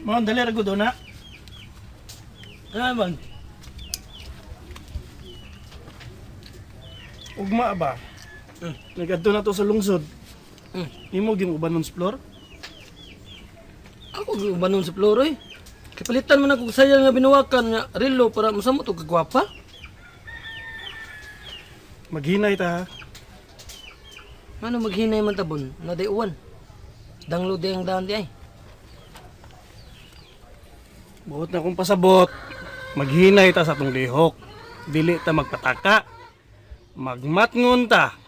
Mga dali ra gud na. Ano man? Ugma ba? Nagadto na to sa lungsod. Imo gyud uban sa floor? Ako ubanon sa ploro eh. Kay palitan man ako sayang nga binuwakan nga relo para masamot og kagwapa. Maghinay ta ha. Ano maghinay man tabon, na day uwan. Danglo day ang daan di ay. Buot na kong pasabot. Maghinay ta sa atong lihok. Dili ta magpataka. Magmatngon ta.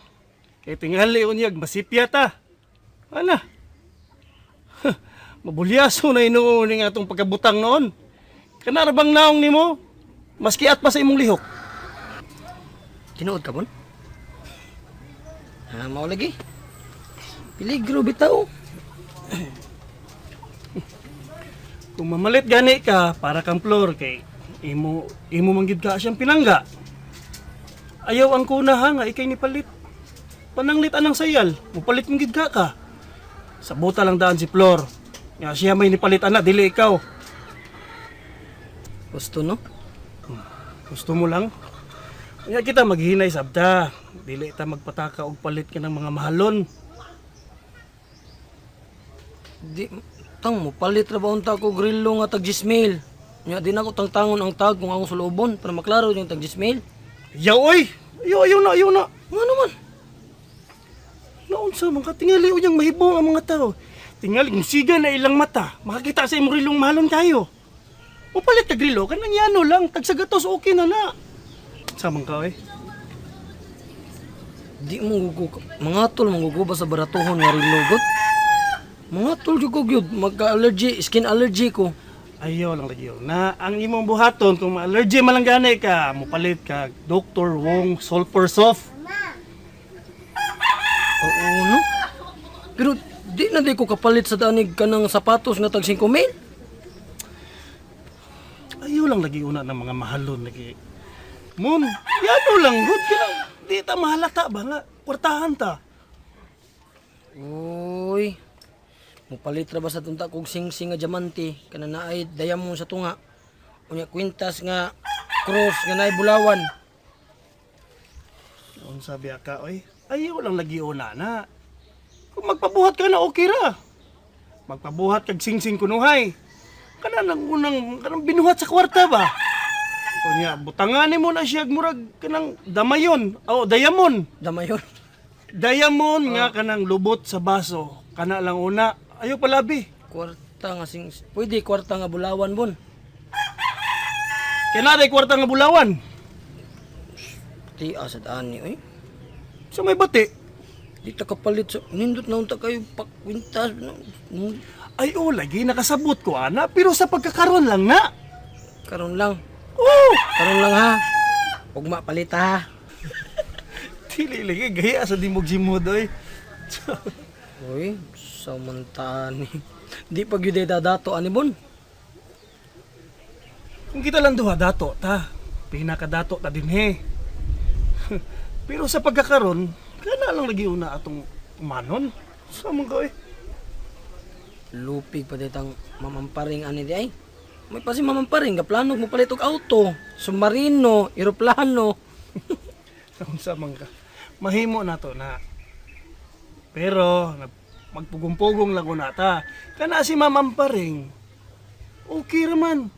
Kay tingali unyag masipya ta. Ana. Mabulyaso na inuon nga atong pagkabutang noon. Kanara bang naong nimo? Maski at pa sa imong lihok. Tinuod ka bon? Ha, mao lagi. Peligro bitaw. Kung mamalit gani ka para kang floor kay imo imo man gid ka siyang pinangga. Ayaw ang kuna ha nga ikay ni palit. Pananglit anang sayal, mupalit man gid ka ka. Sabuta lang daan si Flor. Nga siya may nipalit ana dili ikaw. Gusto no? Gusto mo lang? Nga kita maghinay sabta. Dili ta magpataka og palit ka ng mga mahalon. Di tang mo palit ra ba unta ko grillo nga tag 10 mil. Nya di na ko tangtangon ang tag kung akong sulobon para maklaro yung tag 10 mil. Yaw oy! Ayaw, ayaw na, ayaw na. Nga naman. Naunsa man ka tingali unyang mahibong ang mga tao. Tingali kung siga na ilang mata, makakita sa imong rilong mahalon kayo. Mupalit ka grilo, kanang yano lang, tagsagatos okay na na. Samang ka eh. Di mo gugu mga tol mangugo ba sa baratuhon nga relo god. Mga tol jud ko gyud magka-allergy, skin allergy ko. Ayaw lang lagi yun. Na ang imong buhaton kung ma-allergy man lang gani ka, mupalit ka Dr. Wong Sulfur Soft. Oo no. Pero di na di ko kapalit sa danig kanang sapatos nga tag 5 mil. Ayaw lang lagi una ng mga mahalon lagi. Mon, yano lang good ka lang. Di ta mahalata ba nga? Kwartahan ta. Uy. Mupalit ra ba sa tunta kog singsing nga diamante kana naay diamond sa tunga. Unya kwintas nga cross nga naay bulawan. Unsa biya ka oy? Ayaw lang lagi una na. Kung magpabuhat ka na okay ra. Magpabuhat kag singsing kunuhay. Kana nang unang kanang binuhat sa kwarta ba? Kunya butanganin mo na siya murag kanang damayon o diamond. Damayon. Diamond nga kanang lubot sa baso. Kana lang una. Ayaw palabi. Kwarta nga sing pwede kwarta nga bulawan bon. Kaya na kwarta nga bulawan. Ti asa ani oy. Sa may bati. Di ta kapalit sa nindot na unta kayo pakwintas. Ay oh, lagi nakasabot ko ana pero sa pagkakaroon lang na. Karon lang. Oh, Karon lang ha. Ugma palit ha. dili lagi gaya sa dimog simod oy. Uy, sa ni. Di pa gyud ay dadato ani bon. Kung kita lang duha dato ta, pinakadato ta dinhi. Pero sa pagkakaron, kana lang lagi una atong umanon. Sa man ka eh. Lupig pa ditang mamamparing ani di ay. May pa si mamamparing gaplano mo palit og auto, submarino, eroplano. Unsa man ka. Mahimo na to na. Pero magpugong-pugong lang una ta. Kana si Mamamparing. Okay raman.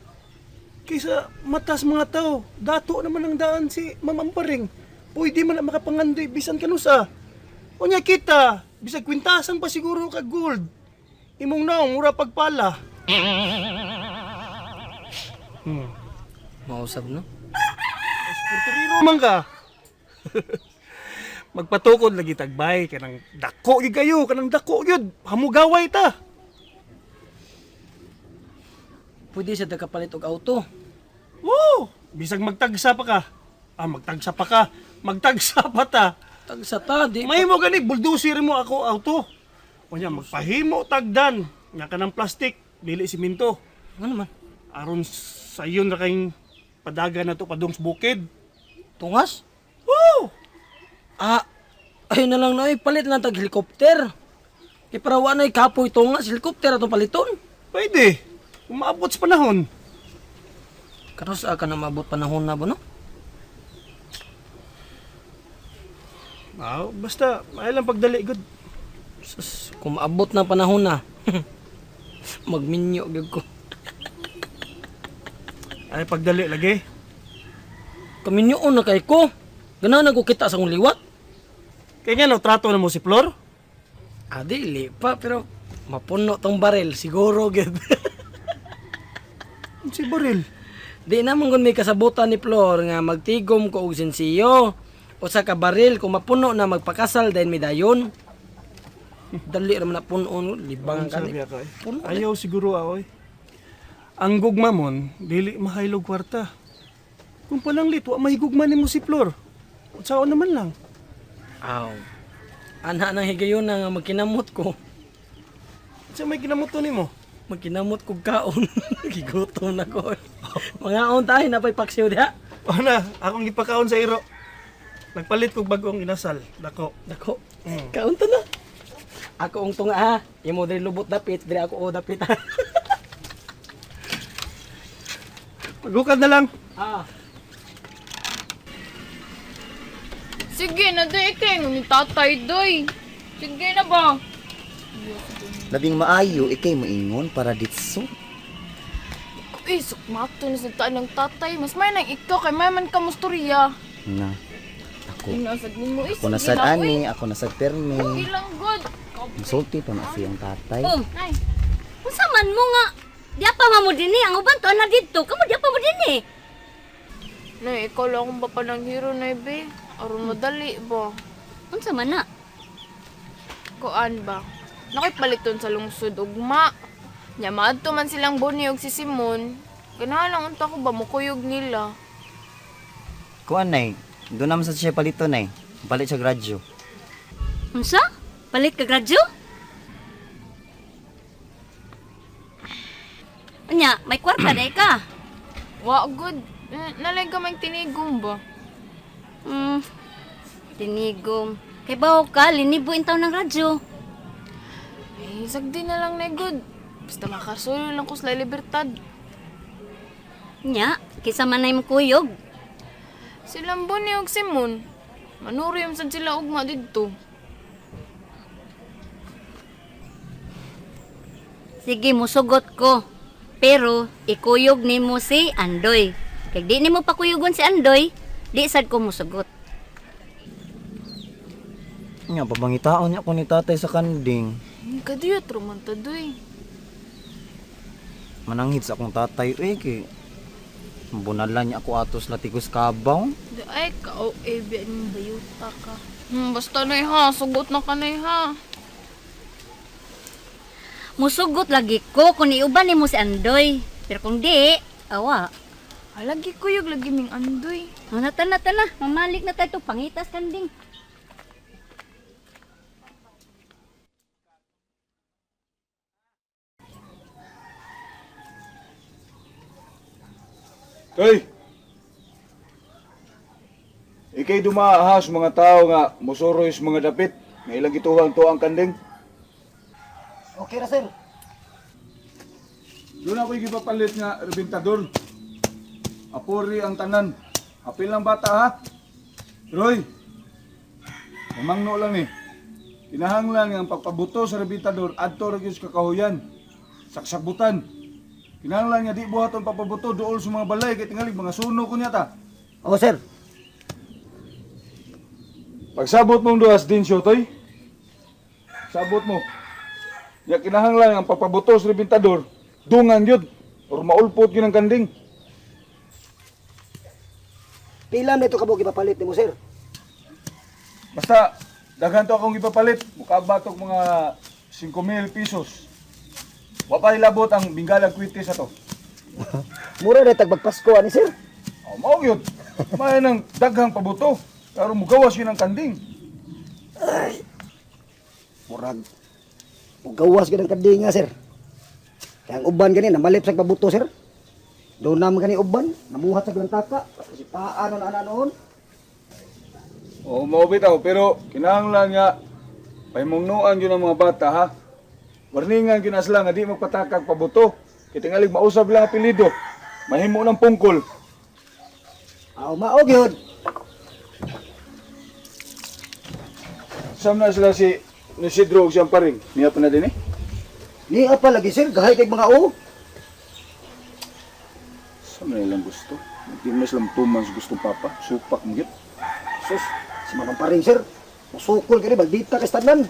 Kaysa matas mga tao, dato naman ang daan si Mamamparing. Pwede man na makapangandoy bisan kanusa. Unya kita, bisag kwintasan pa siguro ka gold. Imong naong mura pagpala. Mausab no. Esporteriro man ka. Magpatukod lagi tagbay kanang dako gyud kayo, kanang dako gyud. Hamugaway ta. Pwede siya ta kapalit og auto. Woo! Bisag magtagsa pa ka. Ah, magtagsa pa ka. Magtagsa pa ta. Tagsa ta di. Mahimo gani bulldozer mo ako auto. Unya magpahimo tagdan nga kanang plastic dili simento. Ano man? Aron sayon ra kayong padagan na to padung sa bukid. Tungas? Woo! Ah, ayun na lang na ay palit lang tag helicopter. Kay para wa nay kapoy tungas helicopter atong paliton. Pwede. Kung maabot sa panahon. Karos ka na maabot panahon na ba no? Ah, basta ay lang pagdali gud. Sus, kung maabot na panahon na. Magminyo gyud ko. Ay pagdali lagi. Kaminyoon na kay ko. Ganahan ko kita sa akong liwat. Kaya nga no, trato na mo si Flor. Ah, dili pa, pero mapuno tong baril, siguro gyud. Si Baril. Di naman kun may kasabutan ni Flor nga magtigom ko og sensiyo. Usa ka baril kung mapuno na magpakasal dahil may dayon. Dali ra man na punon, libang ka ni. Sabi ako eh. Puno. Ayaw siguro ako eh. Ang gugma mon, dili mahaylog kwarta. Kung palang lit, wa mahigugma nimo si Flor. Unsaon naman lang. Aw. Ana nang higayon na nga magkinamot ko. Sa may kinamuto nimo. Magkinamot kog kaon. Gigutom na ko. Mga tayo napay paksiw diha. O na, akong gipakaon sa iro. Nagpalit kog bag-ong inasal. Dako. Dako. Kaon ta na. Ako ang tunga ha. Imo diri lubot dapit, diri ako o dapit ha. Pagukad na lang. Ah. Sige na, doy. Ikay, ni tatay, doy. Sige na ba? Labing maayo ikay moingon para ditso. Eh, sukmato na sa taan ng tatay. Mas may nang ikaw kay may man ka mustorya. Na. Ako. Inasag nimo eh. Ako na sad ani, ako na sad permi. Ilang good. Musulti pa na siyang tatay. Oh, Nay, unsa man mo nga? Di pa man mo dinhi, ang uban to na didto, kamo di pa mo dinhi. Nay, ikaw lang akong bapa ng hero, nay, be. Aron madali ba? Unsa man na? Kuan ba? Nakipaliton sa lungsod ugma. Nya maadto man silang Bonnie ug si Simon. Ganahan lang unta ko ba mukuyog nila. Kuan nay, doon naman sa siya palito nay. Palit siya gradyo. Unsa? Palit ka gradyo? Unya, may kwarta day ka. Wa good. Eh, nalay ka may tinigom ba? Tinigom. Kay bawo ka, linibo in taon ng radyo. Eh, sagdi na lang na good. Basta makasulo lang ko sa libertad. Nya, kinsa man nay mo kuyog. Silang Bonnie ug Simon. Manuriyom sad sila ugma didto. Sige, musugot ko. Pero ikuyog nimo si Andoy. Kay di nimo pakuyugon si Andoy, di sad ko musugot. Nga pabangitaon niya ako ni tatay sa kanding. Kadiyot raman ta doy. Mananghid sa akong tatay eh kay bunalan niya ako atos latigos kabaw. Di ay ka o eh biyan bayuta ka. Basta nay ha, sugot na ka nay ha. Musugot lagi ko kung iuban nimo si Andoy. Pero kung di, awa. Alagi kuyog lagi ming andoy. Oh, na tana tana, mamalik na tayo pangitas kanding. Toy! Ikay dumaahas mga tao nga musuroy sa mga dapit nga ilang gituhang to ang kanding. Okay ra sir. Doon ako'y gipapalit nga rebintador. Apuri ang tanan. Apil lang bata ha. Roy, mamangno lang eh. Kinahanglan nga ang pagpabuto sa rebintador adto ra gyud sa kakahuyan. Saksabutan. Kinahanglan nga di buhaton pagpabuto duol sa mga balay kay tingali mga suno ko niya ta. Oh sir. Pagsabot mong duhas din siyo, toy. Sabot mo. Ya kinahanglan ang pagpabuto sa rebintador, dungan yun. Or maulpot yun ang kanding. Pila na ito kabuk ipapalit nimo sir? Basta, daghan to akong ipapalit. Mukha ba tog mga 5,000 pesos. Wa pa ilabot ang Bingala Quitis ato. Mura na tag Pasko ani sir. Oh, mao yun. May nang daghang pabuto. Pero mugawas yun ang kanding. Murag mugawas gid ang kandinga sir. Kaya ang uban gani namalip sa pabuto sir. Doon naman gani uban, namuhat sa glantaka, kasi paano na ana noon. Oo, mao bitaw. Pero kinahanglan nga pahimungnuan yun ang mga bata ha. Warningan yun na sila nga di magpatakag pabuto. Kay tingalig mausab lang apelyido. Mahimo ng pungkol. Aw mao gyud. Sam na sila si ni Isidro ug siyang paring. Niya pa na din eh. Ni pa lagi sir, gahay kay mga o. Sam na ilang gusto. Di mo na silang tuman sa gustong papa. Supak mo gyud. Sus, si Mamang Paring sir. Musukol kini magdita kay tanan.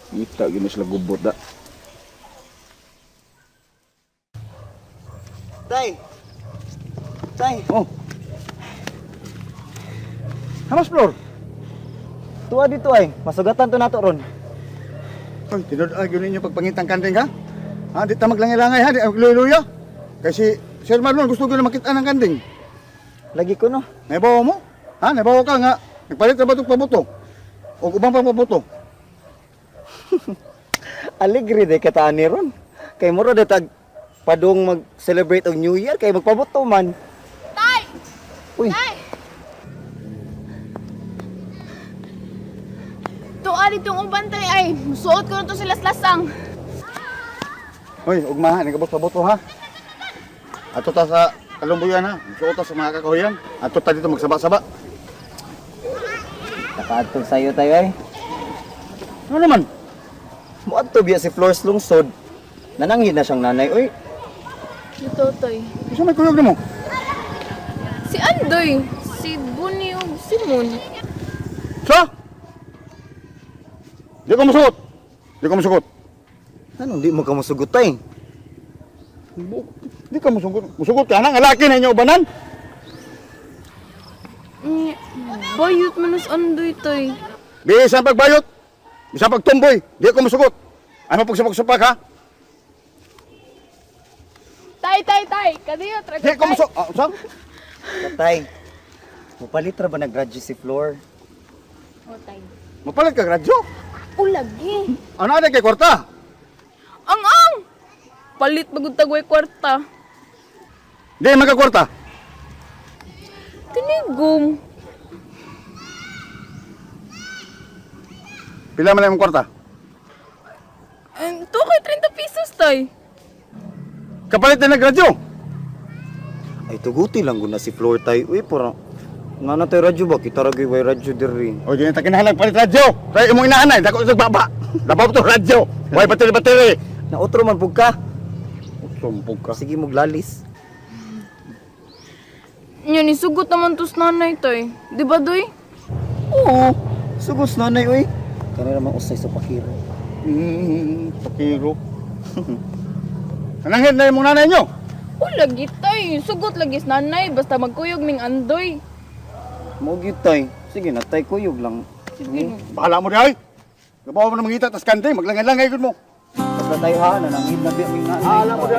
Ngita gyud na sila gubot da. Tay. Tay, Oh. Hamas Flor. tuwa dito ay. Masugatan to nato ron. Ay, tinud ay gyud ninyo pagpangitang kanding ha. Ha, di ta maglangay-langay ha, di magluya-luya. Kay si Sir Marlon gusto gyud na makita ng kanding. Lagi ko no. Naibaw mo? Ha, naibaw ka nga. Nagpalit ra ba itong pabuto? O ubang pang pabuto? Alegre day kataan ni ron. Kay mura day tag padung mag-celebrate og New Year kay magpabuto man. Tay! Uy. Tay! Tuwa ditong uban tay ay. Musuot ko na to sila lasang. Hoy, ugma ha, nagabot pabuto ha. Ato ta sa kalumbuyan ha. Suot ta sa mga kakahuyan. Ato ta dito magsaba-saba. Nakaadtog sayo tayo ay. Ano naman? Moadto biya si Flores lungsod. Nananghid na siyang nanay oy. Ito tay. Isa may kuyog nimo. Si Andoy, si Bunny ug si Moon. Sa? Di ko musugot. Di ko musugot. Anong di mo ka mosugot tay? Di ka musugot. Musugot ka na nga laki na inyo ubanan. Mm, bayot man si Andoy tay. Bisan pagbayot. Bisan pagtumboy. Di ko musugot. Ano pagsapag-sapak ha? Tay, tay, tay. Kadiyo, traga. Di ko musugot. Ah, sa? Tatay. Mupalit ra ba nag-graduate si Flor? Oh, tay. Mapalit ka radyo. Ulagi. Ano ada kay kwarta? Ang ang! Palit bagong tagway kwarta. Di man ka kwarta. Tinigom. Pila man ang kwarta? To kay 30 pesos tay. Kapalit na nagradyo. Ay tuguti lang guna si Flor tay. Uy, para nga na tay radyo ba kita ra gyud way radyo diri. O di na ta kinahanglan palit radyo. Kay imong inaanay dako sa baba. Labaw to radyo. Way battery battery. Na otro man pug ka. Sumpog ka. Sige moglalis. Yan, isugot naman to sa nanay tay. Di ba, Doy? Oo. Sugos nanay oy. Kani ra man usay sa pakiro. Pakiro. Nananghid na imong nanay nyo. Ulagi tay. Sugot lagi sa nanay. Basta magkuyog ming Andoy. Mo gyud tay. Sige na tay kuyog lang. Sige. Bahala mo di ay. Labaw mo na mangita tas kanding maglangay-langay gud mo. Basta tayo ha, nananghid na biya ming nanay. Bahala mo di.